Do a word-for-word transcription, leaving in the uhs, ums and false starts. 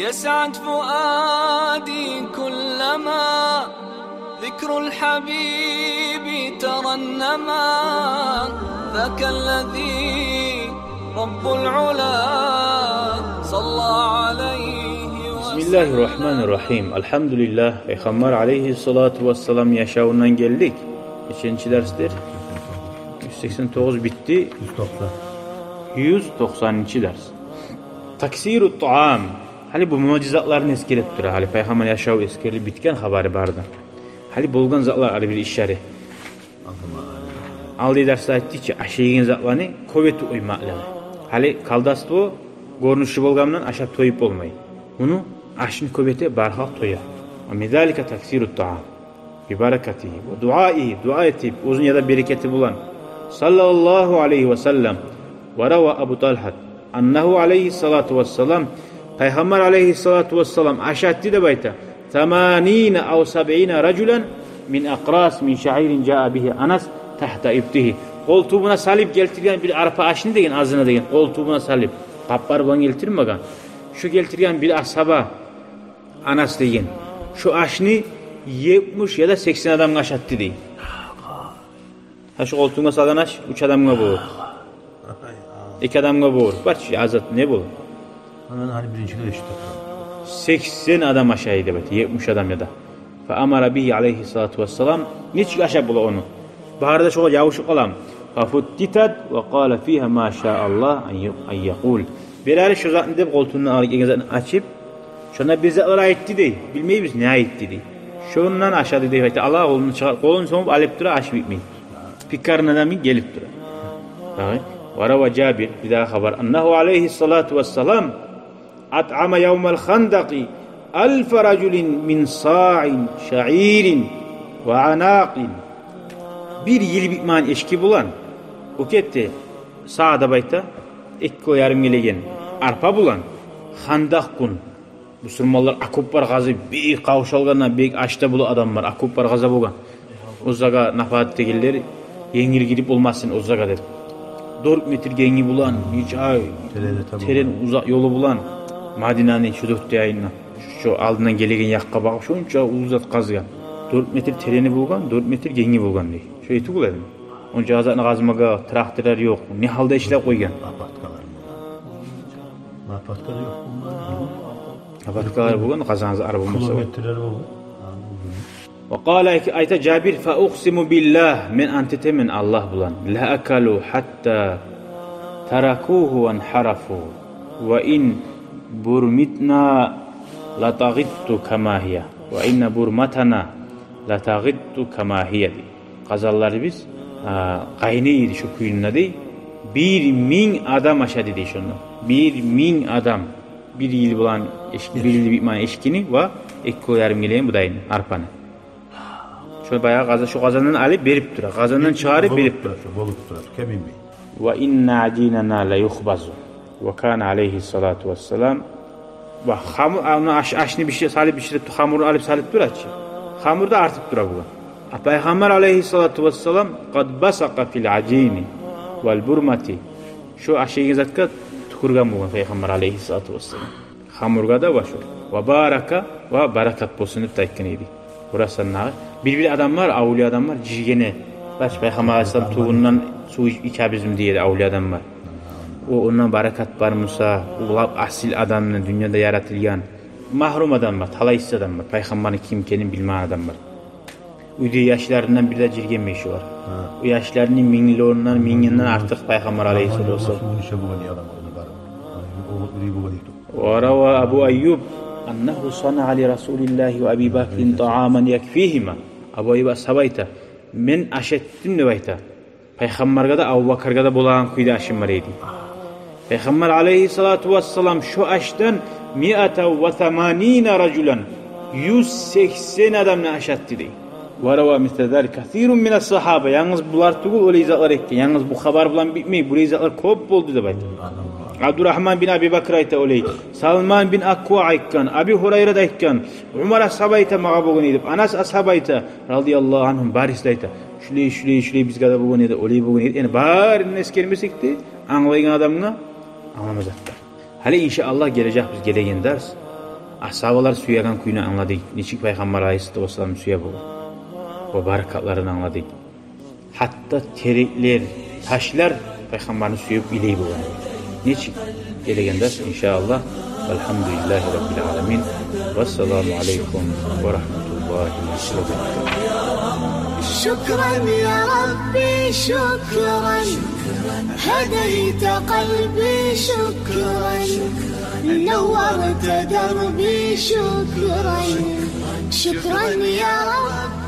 يسعد فؤادي كلما ذكر الحبيب ترنما، ذاك الذي رب العلا صلى عليه وسلم. بسم الله الرحمن الرحيم. الحمد لله. Пайхаммар алейгьиссалату вассалам яшавундан гелдик. Неченчи дарсдыр? Юз сексен тогъуз битди. Юз токъсан. Юз токъсанынчы дарс. Таксиру таам. Гьали бу муъжизатларын эсгерип тура. Гьали пайхаммар яшаву эсгерилип битген, хабары барды. Гьали болгъан затлар, гьали бир ишлери. Алдагъы дарсда айтдыкъ чы, ашайгъан затланы кёп этип къоймакълыгъы. Гьали колдовство гёрюнюшю болгъандан ашап тоюп болмай. Муну ашны кёп эте, бархал тоя. Ва мин залика таксиру таам. Би баракатигьи ва дуаигьи, дуа этип, оьзюню яда берекети булан. Саллаллагьу алайгьи ва саллам. Ва рава Абу Талгьат аннагьу алайгьиссалату вассалам, пайхаммар алайгьиссалату вассалам ашатды деп айта. Таманина ав сабъина ражулан мин акърас мин шаирин жаа бигьи Анас тагьта ибтигьи. Къолтугъуна салып гелтирген бир арпа ашны деген, азына деген, къолтугъуна салып, къапбар булан гелтирмеген. Шо гелтирген бир асгьаба, Анас деген, шо ашны етмиш яда сексен адамгъа ашатды дей. Гьа, шо къолтугъунга салгъан аш уьч адамгъа болур. Эки адамгъа болур. Бар чы, азат не болур? Мен гьали биринчи геле эшитдим. Сексен адам ашай деп айта, етмиш адам яда. Фа амара бигьи алайгьиссалату вассалам. Нечик ашап бола ону? Бары да шогъар ябушуп къаламы? Фа футтитат ва къала фигьа ма шаа Аллагь ан я-, ан якъул. Бер гьали шо затны деп, къолтугъундан алып гелген затны ачып, шонда бир затлар айтды дей. Билмейбиз не айтды дей. Шондан ашады деп айта. Аллагь, къолун чыгъар, къолун сомуп алып тура, аш битмей. Пикарына да мин гелип тура. Дагъы. Ва рава Жабир, бир дагъы хабар. Аннагьу алайгьиссалату вассалам атъама явмал хандакъи алфа ражулин мин саин шаирин ва анакъин. Бир йыл битмеген эчки булан, о кетди, саа деп айта, эки кило ярым гелеген арпа булан, хандакъ гюн. Бусурманлар окоплар къазып, бек къавшалгъанда, бек ач да бола адамлар, окоплар къаза болгъан. Озагъа нападать этегенлер, енгил гирип болмасын озагъа деп. Дёрт метр генги булан, нече терен, узакъ ёлу булан, Мадинаны шо дёрт де янындан, шо алдындан гелеген якъгъа багъып, шонча уллу зат къазгъан. Дёрт метр терени болгъан, дёрт метр генги болгъан дей. Шо этип бола эдими? Онча затны къазмагъа тракторлар ёкъ. Не гьалда ишлеп къойгъан? Лопаткалар болгъан. Лопаткалар ёкъ болгъан. Лопаткалар болгъан, къазгъан зат ара болмаса. Километрлер болгъан. Ва къала, айта Жабир, фа укъсиму биллагь, мен ант этемен Аллагь булан. Ла акалу гьатта таракугьу ва нхарафу. Ва ин бурмитна латагъитту кама гьия. Ва инна бурматана латагъитту кама гьия, дей. Къазанларыбыз, а, къайнай эди шо кюйде дей. Бир минг адам ашады дей шонда. Бир минг адам. Бир йыл булан эчки, бир йыл битмеген эчкини ва эки кило ярым гелеген будайны, арпаны. Шо баягъы къазан, шо къазандан алып берип тура. Къазандан чыгъарып берип тура. Болуп тура, кемимей. Ва инна ажинана ла юхбазу. Ва кана алайгьиссалату вассалам. Ва хамур, а, ону аш-, ашны биширип, салып биширип, хамурну алып салып тура чы. Хамур да артып тура бугъар. А Пайхаммар алайгьиссалату вассалам къад басакъа фил ажини вал бурмати. Шо ашайгъан затгъа тюкюрген болгъан Пайхаммар алайгьиссалату вассалам. Хамургъа да ва шо. Ва барака, ва баракат болсун деп де айтгъан эди. Бурасан дагъы. Бир-бир адамлар, авлия адамлар жиргене. Баш Пайхаммар алайгьиссалам тувундан сув ич-, ичебизми дей эди авлия адамлар. О, ондан баракат бар буса, уллу асил адамны, дюньяда яратылгъан магьрюм адам бар, талайсыз адам бар, Пайхаммарны ким экенин билмеген адам бар. Уьйде яшларындан бири де жиргенмей шолар. Гьа. О яшларыны минглеринен, мингинден артыкъ Пайхаммар алайгьиссалату вассалам. Ва рава Абу Айюб аннагьу санаа ли Расулиллагьи ва Аби Бакрин тааман якфигьима. Абу Айюб асгьаб айта, мен аш этдим деп айта. Пайхаммаргъа да, Абу Бакргъа да болагъан кюйде ашым бар эди. Пайхаммар алайгьиссалату вассалам шо ашдан миата ва таманина ражулан, юз сексен адамны ашатды дей. Ва рава мисла залик касирун мина сагьаба. Янгыз булар тюгюл олай затлар этген. Янгыз бу хабар булан битмей, булай затлар кёп болду деп айта. Абдурагьман бин Аби Бакр айта олай. Салман бин Аква айтгъан, Аби Гьурайра да айтгъан, Умар асгьаб айта магъа болгъан эди деп, Анас асгьаб айта, радияллагьу ангьум, бариси де айта. Шулай, шулай, шулай бизге де болгъан эди, олай болгъан эди. Яни барын эсгермесек де, англайгъан адамгъа англама затдыр. Гьали иншааллагь гележекбиз гелеген дарс. Асгьабалар сюеген кюйню англадыкъ. Нечик Пайхаммар алайгьиссалату вассаламны сюе болгъан. Ва баракатларын англадыкъ. Гьатта тереклер, ташлар Пайхаммарны сююп илей болгъан. Нечик гелеген дарс, иншааллагь. Валгьамдулиллагьи раббил аламин. Вассаламу алайкум ва рагьматуллагьи ва баракатугь. شكرا يا ربي، شكرا. هديت قلبي، شكرا. نورت دربي، شكرا. شكرا يا رب.